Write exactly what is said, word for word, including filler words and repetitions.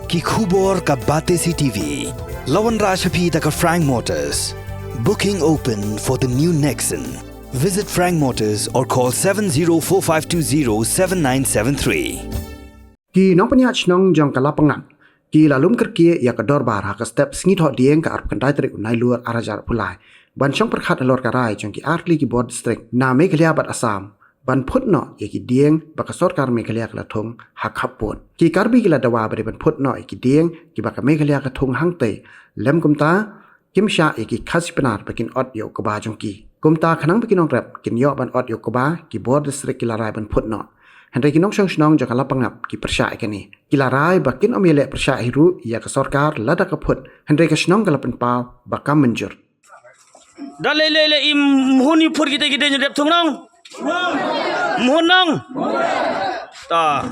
Ki khubor ka Batesi TV. La wanrah sha phi da ka Frank Motors. Booking open for the new Nexon. Visit Frank Motors or call seven zero four five two zero seven nine seven three. Ki nongpynïaid shnong jong ka Lapangap ki la lum kyrkieh ïa ka dorbar ha ka step sngi Thohdieng ka arphew khyndai tarik u Nailur arhajar arphew lai ban shong pyrkhat halor ka rai jong ki artylli ki bor district na Meghalaya bad Assam ban phut noh ïa ki dieng ba ka sorkar Meghalaya ka la thung ha khappud. Ki Karbi ki la dawa ba dei ban phut noh ïa ki dieng kiba ka Meghalaya ka thung hangtei, lym kumta kim shah ïa ki Khasi Pnar ba kin ot ïa u kba jong ki. Kumta khnang ba ki nongrep kin ïoh ban ot ïa u kba, ki bor district ki la rai ban phut noh. Hynrei ki nongshong shnong jong ka Lapangap ki pyrshah ïa kane. Ki la rai ba kin ym ïaleh pyrshah hi ruh ïa ka sorkar lada ka phut, hynrei ka shnong ka la pynpaw ba kam mynjur. Da lei lei lei im hun i phut kita kita nyedep thung nong. Mhun nong. Ta.